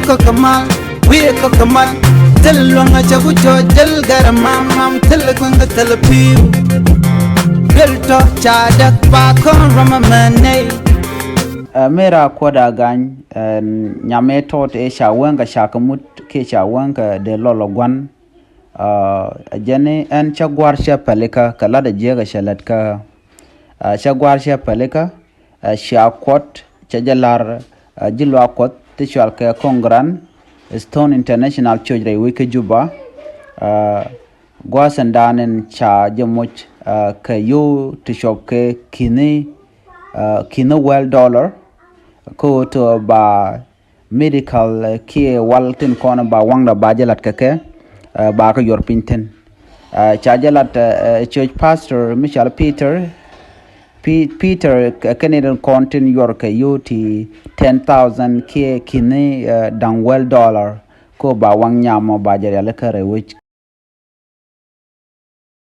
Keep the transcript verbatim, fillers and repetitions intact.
Kɔk kɛ mal, wi̱i̱ kɔk kɛ mal. Thil luäŋ a cɛ ku cɔ jäl gɛr mam mam, thil kueŋ kɛ thil pi̱i̱u. Duel tɔ ca däk ba kɔn rɔm a mɛ nɛy. Ɛ mëë ra kuɔt a gany, ɛ nyam ëë tɔt ëë ca wäŋ kɛ ca kɛ mut kiɛ ca wäŋ kɛ dee lɔl ɔ gua̱n. Ɛ jɛn i̱ ɛn cä gua̱r cä pälikä kɛ la̱t a jiäk a cɛ lät kä. Ɛ cä gua̱r cä pälikä, ɛ cia kuɔt cɛ jɛ la̱r, ɛ ji̱ luaak kuɔth ti cɔal kɛ Kɔŋ Grant Stone International Church rɛy wec kä Juba. Ɛ gua̱a̱th ɛn da̱a̱n ɛn ca jɛ moc, ɛ kɛ yio̱w ti cɔp kɛ ki̱ni, ɛ ki̱ni well dollar. Kä ɣöö tɔ ba medical, ɛ kiɛ wal tin kɔn ba waŋda ba jɛ lat kɛ kɛ, ɛ ba kɛ yuɔr piny thi̱n. Ɛ ca jɛ lat, ɛ church pastor mi cɔal Peter, Pi- Peter, ɛ kɛn in kɔn tin yuɔr kɛ yio̱w ti ten thousand kiɛ ki̱ni, ɛ da̱ŋ well dollar. Kä ba waŋ nyam ɔ ba jɛ rialikä rɛy wec.